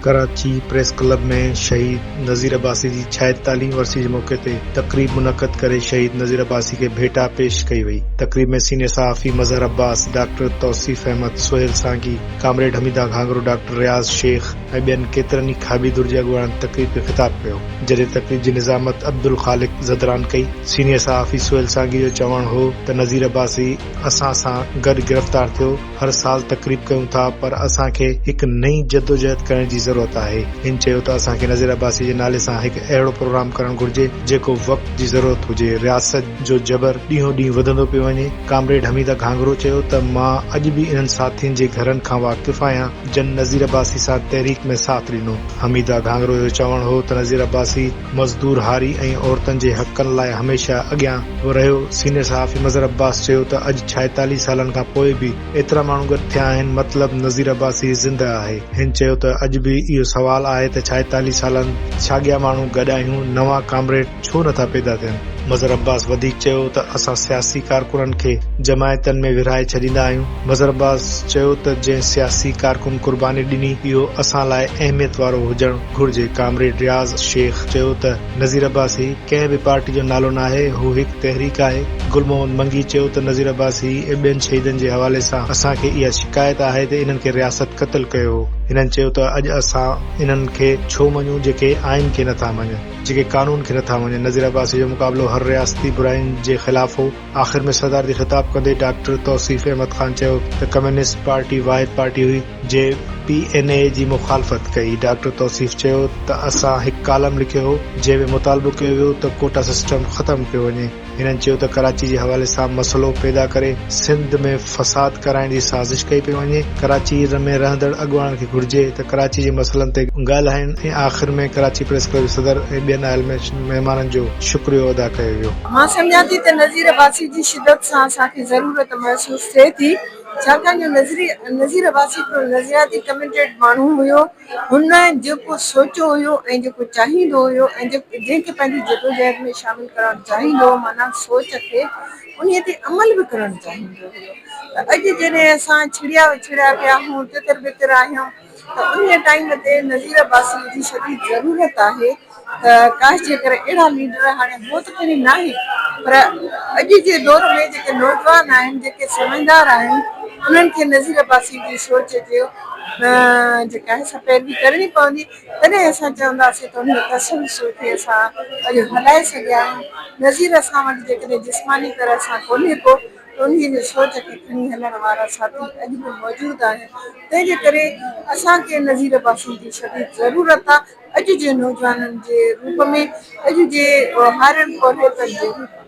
Karachi press club ۾ شهيد نذير عباسي جي ڇائيتاليهين ورسي جي موقعي تي تقريب منعقد ڪري شهيد نذير عباسي کي ڀيٽا پيش ڪئي وئي. تقريب ۾ سينيئر صحافي Mazhar Abbas, doctor Tauseef Ahmed, Sohail Sangi, comrade Hamida Ghanghro, doctor Riaz Shaikh ۽ ٻين ڪيترن ئي کاٻي ڌر جي اڳواڻن تقريب کي خطاب ڪيو. جڏهن تقريب جي نظامت عبدالخالق زدران ڪئي. سينيئر صحافي سهيل سانگي جو چوڻ هو ته نذير عباسي اسان سان گڏ گرفتار ٿيو، هر سال تقريب ڪيون ٿا پر اسان کي هڪ نئين جدوجهد ڪرڻ جي ضرورت آهي. هن چيو ته اسان کي نذير عباسي جي نالي سان هڪ اهڙو پروگرام ڪرڻ گهرجي جيڪو وقت جي ضرورت هجي، رياست جو جبر ڏينهون ڏينهن وڌندو پيو وڃي. ڪامريڊ حميده گهانگهرو چيو ته مان اڄ به انهن ساٿين جي گهرن کان واقف آهيان جن نذير عباسي سان تحريڪ ۾ ساٿ ڏنو. حميده گهانگهرو جو چوڻ هو ته نذير عباسي مزدور، هاري ۽ عورتن جي حقن لاء هميشه اڳيان رهيو. سينيئر صحافي مظهر عباس چيو ته اڄ ڇائيتاليهه سالن کان پوء به ايترا ماڻهو گڏ ٿيا آهن، مطلب نذير عباسي زنده آهي. هن چيو ته اڄ به اهو سوال آهي ته ڇائيتاليهه سالن ساڳيا ماڻهو گڏ آهيون، نوان ڪامريڊ ڇو نٿا پيدا ٿين؟ مظهر عباس وڌيڪ چيو ته اسان سياسي ڪارڪنن کي جماعتن ۾ ورهائي ڇڏيندا آهيون. مظهر عباس چيو ته جنهن سياسي ڪارڪن قرباني ڏني اهو اسان لاء اهميت وارو هجڻ گهرجي. ڪامريڊ رياض شيخ چيو ته نذير عباسي ڪنهن به پارٽي جو نالو ناهي، هو هڪ تحريڪ آهي. گل محمد منگي چيو ته نذير عباسي ۽ ٻين شهيدن جي حوالي سان اسان کي اها شڪايت آهي ته انهن کي رياست قتل ڪيو هو. هنن چيو ته اڄ اسان انهن کي ڇو مڃون جيڪي آئين کي نٿا مڃن، جيڪي قانون کي نٿا مڃن. نذير عباسي جو مقابلو هر رياستي براين جي خلاف هو. آخر ۾ صدارتي خطاب ڪندي ڊاڪٽر توصيف احمد خان چيو ته ڪميونسٽ پارٽي واحد پارٽي هئي جنهن پي اين اي جي مخالفت ڪئي. ڊاڪٽر توصيف چيو ته اسان هڪ ڪالم لکيو هو جنهن ۾ مطالبو ڪيو ويو ته ڪوٽا سسٽم ختم ڪيو وڃي. هنن چيو ته ڪراچي جي حوالي سان مسئلو پيدا ڪري سنڌ ۾ فساد ڪرائڻ جي سازش ڪئي پئي وڃي، ڪراچي ۾ رهندڙ اڳواڻن کي گهرجي ته ڪراچي جي مسئلن تي ڳالهائين ۽ آخر ۾ ڪراچي پريس ڪلب جي صدر ۽ ٻين آيل مهمانن جو شڪريو ادا ڪيو ويو. مان سمجهان ٿي ته نذير عباسي جي شدت سان اسان کي ضرورت محسوس ٿئي ٿي، ڇاڪاڻ جو نذير عباسي هڪڙو نظرياتي ڪميٽيڊ ماڻهو هيو، هن جيڪو سوچيو هيو ۽ جيڪو چاهيندو هيو ۽ جنهن کي پنهنجي جدوجهد ۾ شامل ڪرڻ چاهيندو هو معنيٰ سوچ کي انهي تي عمل به ڪرڻ چاهيندو هيو ته اڄ جڏهن اسان ڇڙيا وڇڙيا پيا آهيون تتر بتر آهيون ته انهيء ٽائيم تي نذير عباسيء جي شديد ضرورت آهي ته ڪاش جيڪر اهڙا ليڊر هاڻي هو ته کڻي ناهي پر اڄ جي دور ۾ جيڪي نوجوان آهن جيڪي سمجهدار آهن انهن کي نذير عباسيء جي سوچ جو جيڪا آهي سا پيروي ڪرڻي پوندي تڏهن اسان چونداسين ته انهيء تسلسل کي اسان اڄ هلائي سگهيا آهيون نذير اسان وٽ جيڪڏهن جسماني طرح سان ڪونهي ڪو انهيء جي سوچ کي کڻي هلڻ وارا ساٿي اڄ به موجود آهن، تنهن جي ڪري اسان کي نذير عباسي جي شديد ضرورت آ، اڄ جي نوجوانن جي روپ ۾، اڄ جي هارين پورهيتن جي روپ ۾.